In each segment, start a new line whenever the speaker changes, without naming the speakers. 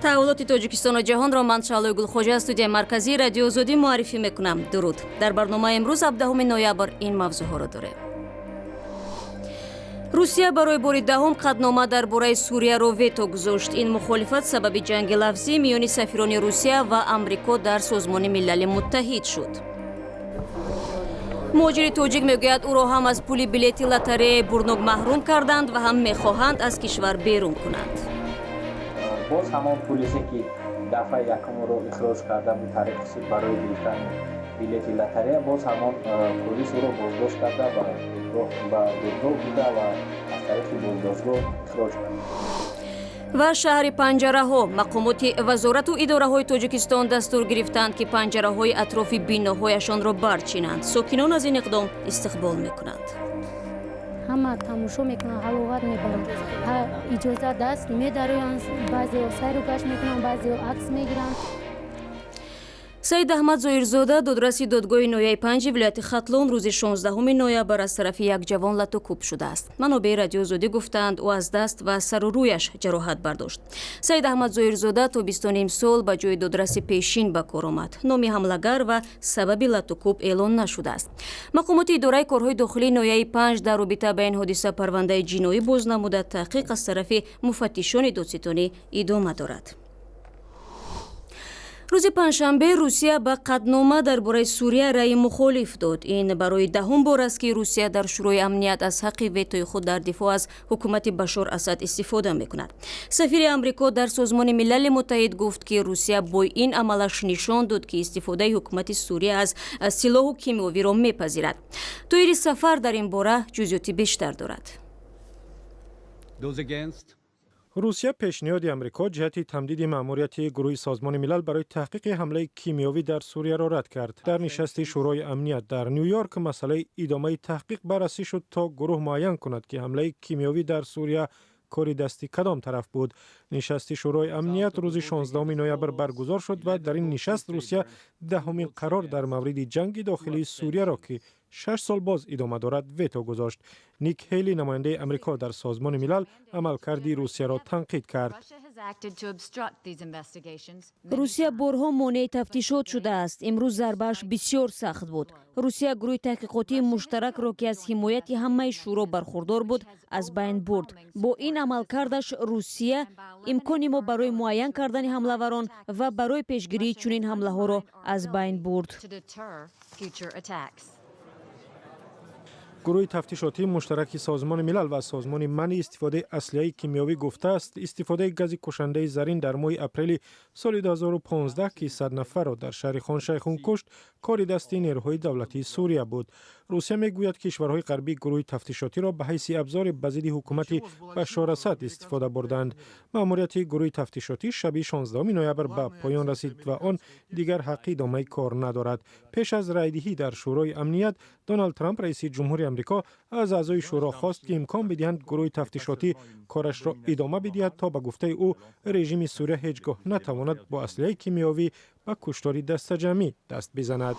Таҳаввулоти Тоҷикистону ҷаҳонро ман, Шаҳлои Гулхоҷа, аз студияи марказии Радиои Озодӣ муаррифӣ мекунам. Дуруд! Дар барномаи имрӯз, 17 ноябр, ин мавзӯъҳоро дорем. Русия барои бори 10-ум қатънома дар бораи Сурияро вето гузошт. Ин мухолифат сабаби ҷанги лафзӣ миёни сафирони Русия ва Амрико дар Созмони Милали Муттаҳид шуд. Муҳоҷири тоҷик мегӯяд, ӯро ҳам аз пули билети лотареяи бурднок маҳрум карданд ва ҳам мехоҳанд аз кишвар берун кунанд.
Боз ҳамон пулисе, ки дафъаи якумро ихроҷ карда буд тариқи суд барои гирифтани билети лотарея, боз ҳамон полис ӯро боздошт карда, ба додгоҳ бурда ва аз тариқи боздоштгоҳ ихроҷ кард.
Ва шаҳри панҷараҳо. Мақомоти вазорату идораҳои Тоҷикистон дастур гирифтанд, ки панҷараҳои атрофи биноҳояшонро барчинанд. Сокинон аз ин иқдом истиқбол мекунанд.
Ҳама тамошо мекунанд, ҳаловат мебаранд. Иҷозат аст, медароянд, баъзеҳо сайру гашт мекунанд, баъзеҳо акс мегиранд.
Саид Аҳмад Зоирзода, додраси додгоҳи ноҳияи Панҷи вилояти Хатлон, рӯзи 16 ноябр аз тарафи як ҷавон лату кӯб шудааст. Манобеи Радиои Озодӣ гуфтаанд, ӯ аз даст ва сару рӯяш ҷароҳат бардошт. Саид Аҳмад Зоирзода тобистони имсол ба ҷои додраси пешин ба кор омад. Номи ҳамлагар ва сабаби латукӯб эълон нашудааст. Мақомоти идораи корҳои дохилии ноҳияи Панҷ дар робита ба ин ҳодиса парвандаи ҷиноӣ боз намуда, таҳқиқ аз тарафи муфаттишони додситонӣ идома дорад. Рӯзи панҷшанбе Русия ба қатънома дар бораи Сурия раъи мухолиф дод. Ин барои 10-ум бор аст, ки Русия дар Шӯрои Амният аз ҳаққи ветои худ дар дифоъ аз ҳукумати Башор Асад истифода мекунад. Сафири Амрико дар Созмони Милали Муттаҳид гуфт, ки Русия бо ин амалаш нишон дод, ки истифодаи ҳукумати Сурия аз силоҳу кимиёвиро мепазирад. Тоҳири Сафар дар ин бора ҷузъиёти бештар дорад.
Those against?
Русия пешниҳоди Амрико ҷиҳати тамдиди маъмурияти гурӯҳи Созмони Милал барои таҳқиқи ҳамлаи кимиёвӣ дар Сурияро рад кард. Дар нишасти Шӯрои Амният дар Ню Йорк масъалаи идомаи таҳқиқ баррасӣ шуд, то гурӯҳ муайян кунад, ки ҳамлаи кимиёвӣ дар Сурия кори дасти кадом тараф буд. Нишасти Шӯрои Амният рӯзи 16 ноябр баргузор шуд ва дар ин нишаст Русия 10-умин қарор дар мавриди ҷанги дохилии Сурияро, ки 6 сол боз идома дорад, вето гузошт. Ник Ҳейли, намояндаи Амрико дар Созмони Милал, амалкарди Русияро танқид кард.
Русия борҳо монеи тафтишот шудааст. Имрӯз зарбааш бисёр сахт буд. Русия гурӯҳи таҳқиқотии муштаракро, ки аз ҳимояти ҳамаи шӯро бархурдор буд, аз байн бурд. Бо ин амалкардаш Русия имкони мо барои муайян кардани ҳамлаварон ва барои пешгирии чунин ҳамлаҳоро аз байн бурд.
Гурӯҳи тафтишотии муштараки Созмони Милал ва Созмони манъи истифодаи аслиҳаи кимиёвӣ гуфтааст, истифодаи гази кушандаи зарин дар моҳи апрели соли 2015, ки 100 нафарро дар шаҳри Хон Шайхун кушт, кори дасти нерӯҳои давлатии Сурия буд. Русия мегӯяд, кишварҳои ғарбӣ гурӯҳи тафтишотиро ба ҳайси абзоре ба зидди ҳукумати Башор Асад истифода бурданд. Маъмурияти гурӯҳи тафтишотӣ шаби 16 ноябр ба поён расид ва он дигар ҳаққи идомаи кор надорад. Пеш аз райдиҳӣ дар Шӯрои Амният Доналд Трамп, раиси ҷумҳури Амрико, аз аъзои шӯро хост, ки имкон бидиҳанд гурӯҳи тафтишотӣ корашро идома бидиҳад, то ба гуфтаи ӯ режими Сурия ҳеҷ гоҳ натавонад бо аслиҳаи кимиёвӣ ба куштори дастаҷамъӣ даст бизанад.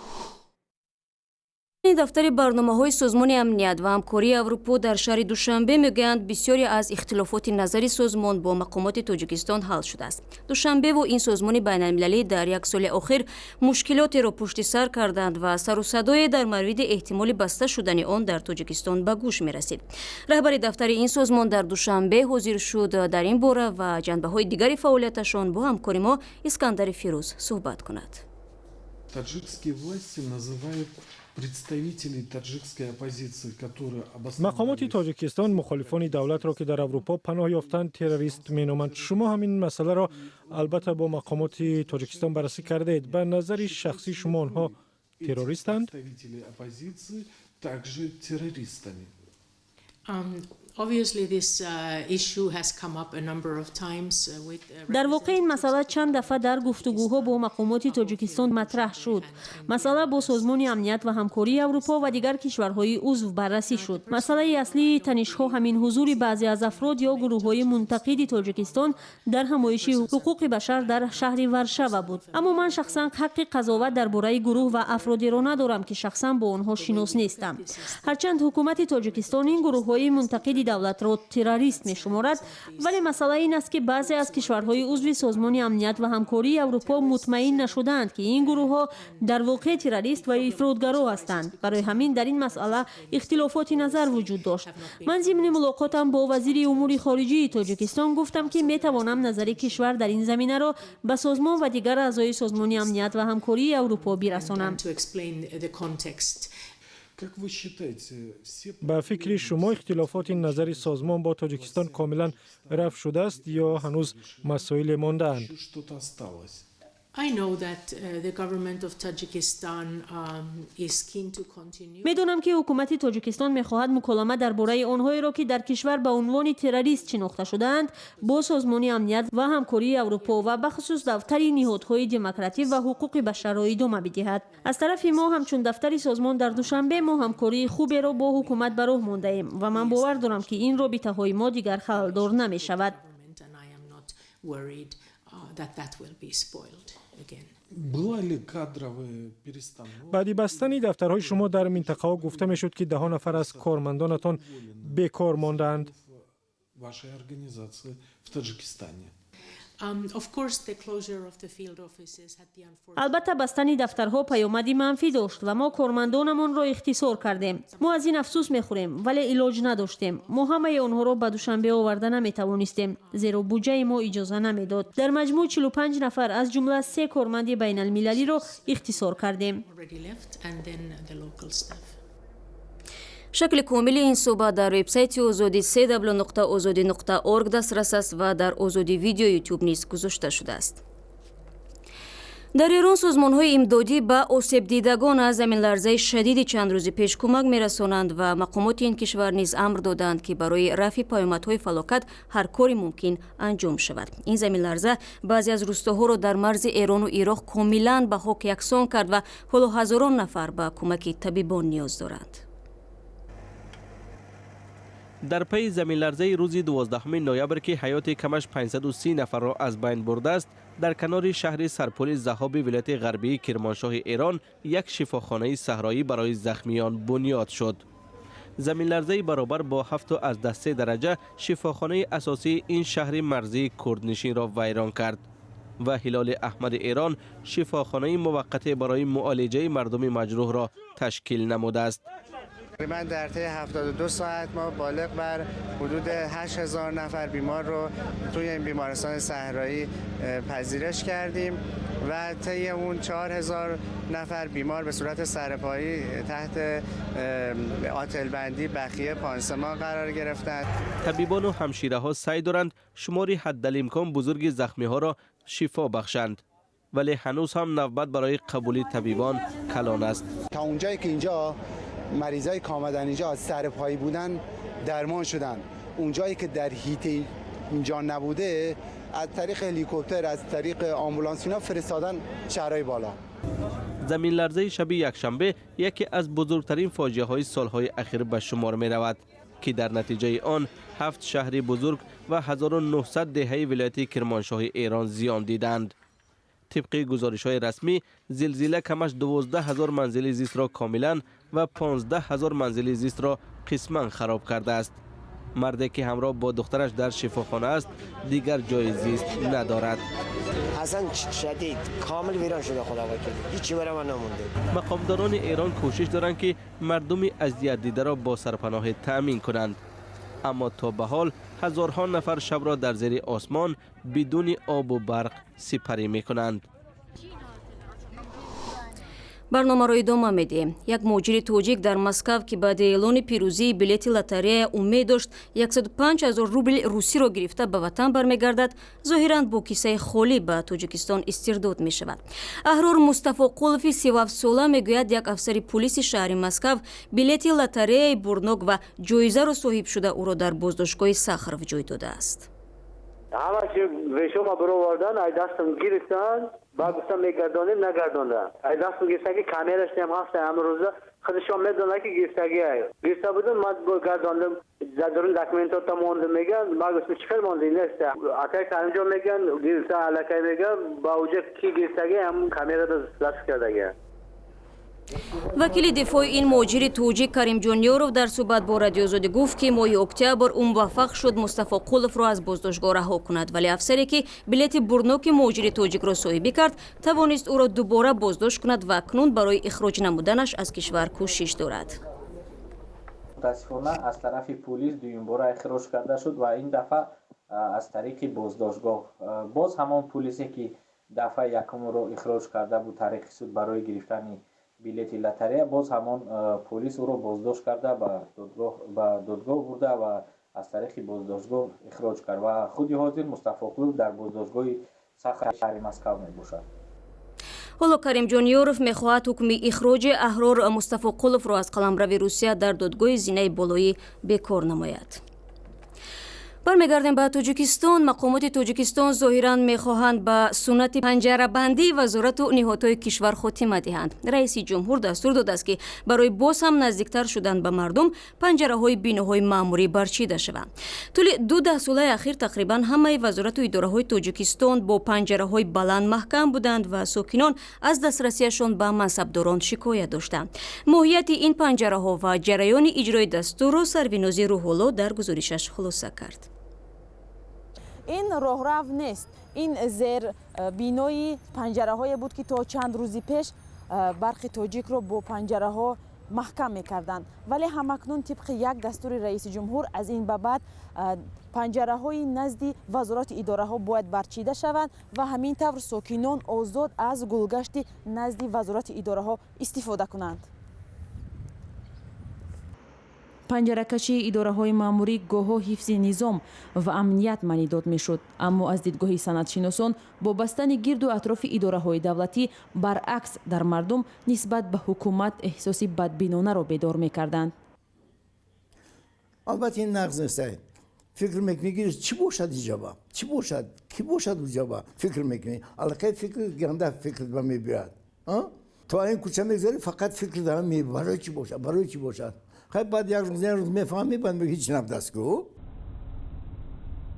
Дафтари барномаҳои Созмони Амният ва Ҳамкории Аврупо дар шаҳри Душанбе мегӯянд, бисёре аз ихтилофоти назари созмон бо мақомоти Тоҷикистон ҳал шудааст. Душанбеву ин созмони байналмилалӣ дар як соли охир мушкилотеро пушти сар карданд ва сару садое дар мавриди эҳтимоли баста шудани он дар Тоҷикистон ба гӯш мерасид. Раҳбари дафтари ин созмон дар Душанбе ҳозир шуд дар ин бора ва ҷанбаҳои дигари фаъолияташон бо ҳамкори мо Искандари Фирӯз суҳбат кунад.
Таджикские власти называют представителей таджикской оппозиции, которые
Мақомоти Тоҷикистон мухолифони давлатро, ки дар Аврупо паноҳ ёфтанд, террорист меноманд. Шумо ҳамин масъаларо албатта бо мақомоти Тоҷикистон баррасӣ кардаед. Ба назари шахсии шумо, онҳо террористанд?
Представители оппозиции также террористами.
Obviously, this issue has come up a number of times with
Дар воқеъ, ин масъала чанд дафъа дар гуфтугӯҳо бо мақомоти Тоҷикистон матраҳ шуд. Масъала бо Созмони Амният ва Ҳамкории Аврупо ва дигар кишварҳои узв баррасӣ шуд. Масъалаи аслии танишҳо ҳамин ҳузури баъзе аз афрод ё гурӯҳҳои мунтақиди Тоҷикистон дар ҳамоиши ҳуқуқи башар дар шаҳри Варшава буд. Аммо ман шахсан ҳаққи қазоват дар бораи гурӯҳ ва афродеро надорам, ки шахсан бо онҳо шинос нестам. Ҳарчанд ҳукумати Тоҷикистон ин гурӯҳҳои мунтақиди давлатро террорист мешуморад, вале масъала ин аст, ки баъзе аз кишварҳои узви Созмони амният ва ҳамкории Аврупо мутмаин нашудаанд, ки ин гурӯҳҳо дар воқеъ террорист ва ифротгаро ҳастанд. Барои ҳамин дар ин масъала ихтилофоти назар вуҷуд дошт. Ман зимни мулоқотам бо вазири умури хориҷии Тоҷикистон гуфтам, ки метавонам назари кишвар дар ин заминаро ба созмон ва дигар аъзои Созмони амният ва ҳамкории Аврупо бирасонам.
Ба фикри шумо, ихтилофоти назари созмон бо Тоҷикистон комилан рафъ шудааст ё ҳанӯз масоиле мондаанд?
Медонам, ки ҳукумати Тоҷикистон мехоҳад муколама дар бораи онҳоеро, ки дар кишвар ба унвони террорист шинохта шудаанд, бо Созмони амният ва ҳамкории Аврупо ва бахусус дафтари ниҳодҳои демократӣ ва ҳуқуқи башарро идома бидиҳад. Аз тарафи мо, ҳамчун дафтари созмон дар Душанбе, мо ҳамкории хуберо бо ҳукумат ба роҳ мондаем ва ман бовар дорам, ки ин робитаҳои мо дигар халалдор намешавад.
Баъди бастани дафтарҳои шумо дар минтақаҳо гуфта мешуд, ки даҳо нафар аз кормандонатон бекор мондаанд.
Албатта, бастани дафтарҳо паёмади манфӣ дошт ва мо кормандонамонро ихтисор кардем. Мо аз ин афсӯс мехӯрем, вале илоҷ надоштем. Мо ҳамаи онҳоро ба Душанбе оварда наметавонистем, зеро буҷаи мо иҷоза намедод. Дар маҷмӯъ 45 нафар, аз ҷумла се корманди байналмилалиро ихтисор кардем.
Шакли комили ин суҳбат дар вебсайти Озодӣ cw.ozodi.org дастрас аст ва дар Озодӣ видео Ютуб низ гузошта шудааст. Дар Эрон созмонҳои имдодӣ ба осебдидагон аз заминларзаи шадиди чанд рӯзи пеш кӯмак мерасонанд ва мақомоти ин кишвар низ амр доданд, ки барои рафъи паёмадҳои фалокат ҳар кори мумкин анҷом шавад. Ин заминларза баъзе аз рӯстоҳоро дар марзи Эрону Ироқ комилан ба хок яксон кард ва ҳоло ҳазорон нафар ба кӯмаки табибон ниёз доранд.
Дар пайи заминларзаи рӯзи 12 ноябр, ки ҳаёти камаш 530 нафарро аз байн бурдааст, дар канори шаҳри Сарпули Заҳоби вилояти ғарбии Кирмоншоҳи Эрон як шифохонаи саҳроӣ барои захмиён бунёд шуд. Заминларзаи баробар бо 7.3 дараҷа шифохонаи асосии ин шаҳри марзии курднишинро вайрон кард ва Ҳилоли Аҳмади Эрон шифохонаи муваққате барои муолиҷаи мардуми маҷрӯҳро ташкил намудааст.
تقریبا در طی 72 ساعت ما بالغ بر حدود 8000 نفر بیمار رو توی این بیمارستان صحرایی پذیرش کردیم و طی اون 4000 نفر بیمار به صورت سرپایی تحت آتلبندی بخیه پانسمان قرار گرفتند.
طبیبان و همشیره ها سعی دارند شماری حدالامکان بزرگ زخمی ها را شفا بخشند، ولی هنوز هم نوبت برای قبولی طبیبان کلان است.
تا اونجایی که اینجا مریضای که آمدن اینجا از سرپایی بودن درمان شدن، اونجایی که در حیطه اینجا نبوده از طریق هلیکوپتر، از طریق آمبولانس اینا فرستادن شهرهای بالا.
زمین لرزه شب یکشنبه یکی از بزرگترین فاجعه های سالهای اخیر به شمار می رود که در نتیجه آن 7 شهر بزرگ و 1900 دهه ولایت کرمانشاه ایران زیان دیدند. طبق گزارش های رسمی زلزله کمش 12,000 منزل زیست را کاملا و 15,000 منزل زیست را قسما خراب کرده است. مردی که همراه با دخترش در شفاخانه است دیگر جای زیست ندارد.
اصلا شدید کامل ویران شده، خدا وکیل هیچی برای من نمونده.
مقامداران ایران کوشش دارند که مردم اذیت دیده را با سرپناه تأمین کنند، اما تا به حال هزارها نفر شب را در زیر آسمان بدون آب و برق سپری می کنند.
Барномаро идома медиҳем. Як муҳоҷири тоҷик дар Москав, ки баъди эълони пирӯзии билети лотарея умед дошт 105 000 рубли русиро гирифта ба ватан бармегардад, зоҳиран бо кисаи холӣ ба Тоҷикистон истирдод мешавад. Аҳрор Мустафоқулови 37-сола мегӯяд, як афсари пулиси шаҳри Москав билети лотареяи бурнок ва ҷоизаро соҳиб шуда ӯро дар боздоштгоҳи Сахаров ҷой додааст.
Ҳама чи вешома бировардан, ай дастам гирифтан, баъд гуфтам мегардонем, нагардондан. Ай дастам гирифтан ки камераш ҳам ҳаст, ҳамрӯза худашон медонад ки гирифтагӣ ай. Гирифта будам, ман гардондам, задарун документота мондам, меган, ман гуфтам чӣ хел монди нест. Акай Каримҷон меган, гирифта аллакай меган, ба уҷа ки гирифтагӣ ҳам камерада запис кардагӣ.
Вакили дифои ин муҳоҷири тоҷик Каримҷон Ёров дар суҳбат бо Радиоозодӣ гуфт, ки моҳи октябр ӯ муваффақ шуд Мустафоқуловро аз боздоштгоҳ раҳо кунад, вале афсаре, ки билети бурноки муҳоҷири тоҷикро соҳибӣ кард, тавонист ӯро дубора боздошт кунад ва акнун барои ихроҷ намуданаш аз кишвар кӯшиш дорад.
Мутаассифона, аз тарафи пулис дуюмбора ихроҷ карда шуд ва ин дафъа аз тариқи боздоштгоҳ. Боз ҳамон пулисе, ки дафъаи якумро ихроҷ карда буд тариқи суд барои гирифтани билети лотарея, боз ҳамон полис ӯро боздошт карда, ба додгоҳ бурда ва аз тариқи боздоштгоҳ ихроҷ кард ва худи ҳозир Мустафоқулов дар боздоштгоҳи Сахари шаҳри Москав мебошад.
Ҳоло Каримҷон Ёров мехоҳад ҳукми ихроҷи Аҳрор Мустафоқуловро аз қаламрави Русия дар додгоҳи зинаи болоӣ бекор намояд. Бармегардем ба Тоҷикистон. Мақомоти Тоҷикистон зоҳиран мехоҳанд ба суннати панҷарабандии вазорату ниҳодҳои кишвар хотима диҳанд. Раиси ҷумҳур дастур додааст, ки барои боз ҳам наздиктар шудан ба мардум панҷараҳои биноҳои маъмурӣ барчида шаванд. Тӯли 2 даҳсолаи ахир тақрибан ҳамаи вазорату идораҳои Тоҷикистон бо панҷараҳои баланд маҳкам буданд ва сокинон аз дастрасиашон ба мансабдорон шикоят доштанд. Моҳияти ин панҷараҳо ва ҷараёни иҷрои дастурро Сарвинози Рӯҳулло дар гузоришаш хулоса кард.
Ин роҳрав нест, ин зер бинои панҷараҳое буд, ки то чанд рӯзи пеш Барқи Тоҷикро бо панҷараҳо маҳкам мекарданд, вале ҳамакнун тибқи як дастури раиси ҷумҳур аз ин ба баъд панҷараҳои назди вазорати идораҳо бояд барчида шаванд ва ҳамин тавр сокинон озод аз гулгашти назди вазорати идораҳо истифода кунанд.
Панҷаракашии идораҳои маъмурӣ гоҳҳо ҳифзи низом ва амният маънидод мешуд, аммо аз дидгоҳи санъатшиносон бо бастани гирду атрофи идораҳои давлатӣ баръакс дар мардум нисбат ба ҳукумат эҳсоси бадбинонаро бедор мекарданд.
Албатта, ин нағз нест. Фикр мекунӣ, ки чӣ бошад иҷоба, чӣ бошад, кӣ бошад уҷоба, фикр мекунӣ, аллакай фикр ганда фикр ба мебиёяд. То ин кӯча мегзарӣ, фақат фикр дара, барои чӣ бошад, барои чӣ бошад. Хай, баъд як рӯз, як рӯз мефаҳмӣ, баъд мегӯӣ, ҳеҷ набудааст ку.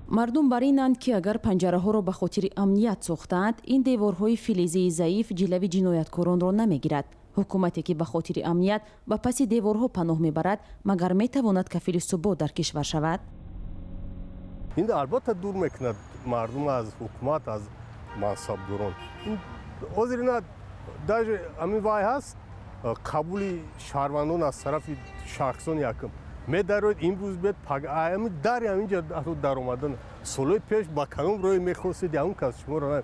Мардум бар инанд, ки агар панҷараҳоро ба хотири амният сохтаанд, ин деворҳои филизии заиф ҷилави ҷинояткоронро намегирад. Ҳукумате, ки ба хотири амният ба паси деворҳо паноҳ мебарад, магар метавонад кафили субот дар кишвар шавад?
Ин албатта дур мекунад мардум аз ҳукумат, аз мансабдорон. Ҳозир ина даже ҳамин вай ҳаст, қабули шаҳрвандон аз тарафи шахсони якум медароед, имрӯз бед, ами дари ҳаминҷа даромадан. Солҳои пеш ба кадом роҳе мехостед, ҳамон кас шуморо.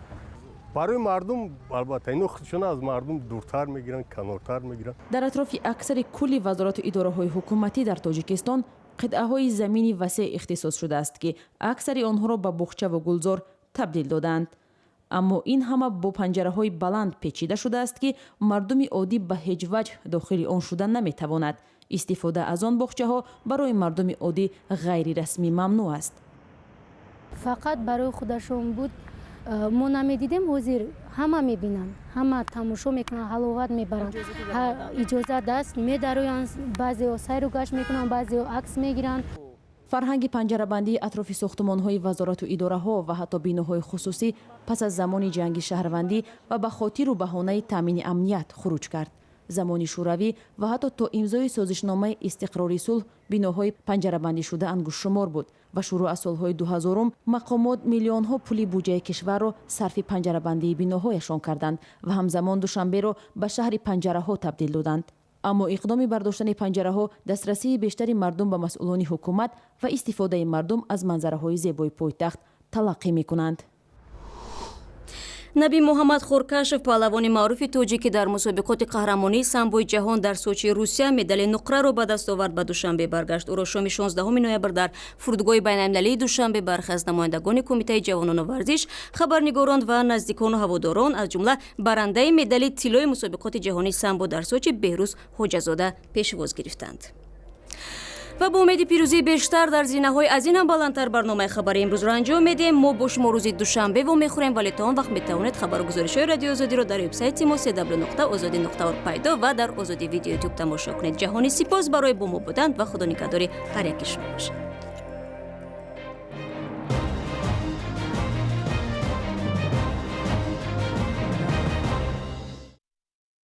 Барои мардум, албатта, ино худшон аз мардум дуртар мегиранд, канортар мегиранд.
Дар атрофи аксари кулли вазорату идораҳои ҳукуматӣ дар Тоҷикистон қитъаҳои замини васеъ ихтисос шудааст, ки аксари онҳоро ба буғчаву гулзор табдил додаанд. Аммо ин ҳама бо панҷараҳои баланд печида шудааст, ки мардуми оддӣ ба ҳеҷ ваҷҳ дохили он шуда наметавонад. Истифода аз он боғчаҳо барои мардуми оддӣ ғайрирасмӣ мамнӯъ аст.
Фақат барои худашон буд, мо намедидем. Ҳозир ҳама мебинанд, ҳама тамошо мекунанд, ҳаловат мебаранд. Иҷозат аст, медароянд, баъзеҳо сайру гашт мекунанд, баъзеҳо акс мегиранд.
Фарҳанги панҷарабандии атрофи сохтумонҳои вазорату идораҳо ва ҳатто биноҳои хусусӣ пас аз замони ҷанги шаҳрвандӣ ва ба хотиру баҳонаи таъмини амният хуруҷ кард. Замони шӯравӣ ва ҳатто то имзои созишномаи истиқрори сулҳ биноҳои панҷарабандишуда ангуштшумор буд ва шурӯъ аз солҳои 2000-ум мақомот миллионҳо пули буҷаи кишварро сарфи панҷарабандии биноҳояшон карданд ва ҳамзамон Душанберо ба шаҳри панҷараҳо табдил доданд. Аммо иқдоми бардоштани панҷараҳо дастрасии бештари мардум ба масъулони ҳукумат ва истифодаи мардум аз манзараҳои зебои пойтахт талаққӣ мекунанд.
Наби Муҳаммад Хоркашев, паҳлавони маъруфи тоҷикӣ, дар мусобиқоти қаҳрамонии самбои ҷаҳон дар Сочии Русия медали нуқраро ба даст овард, ба Душанбе баргашт. Ӯро шоми 16 ноябр дар фурудгоҳи байналмилалии Душанбе бархе аз намояндагони Кумитаи ҷавонону варзиш, хабарнигорон ва наздикону ҳаводорон, аз ҷумла барандаи медали тиллои мусобиқоти ҷаҳонии самбо дар Сочи Беҳрӯз Ҳоҷазода пешвоз гирифтанд. Ва бо умеди пирӯзии бештар дар зинаҳои аз ин ҳам баландтар барномаи хабари имрӯзро анҷом медиҳем. Мо бо шумо рӯзи душанбе вомехӯрем, вале то он вақт метавонед хабару гузоришҳои Радиои Озодиро дар вебсайти мо cw.ozodi.org пайдо ва дар Озодӣ Видео Ютуб тамошо кунед. Ҷаҳони сипос барои бо мо будан ва худо нигаҳдори ҳар яки шумо бошад.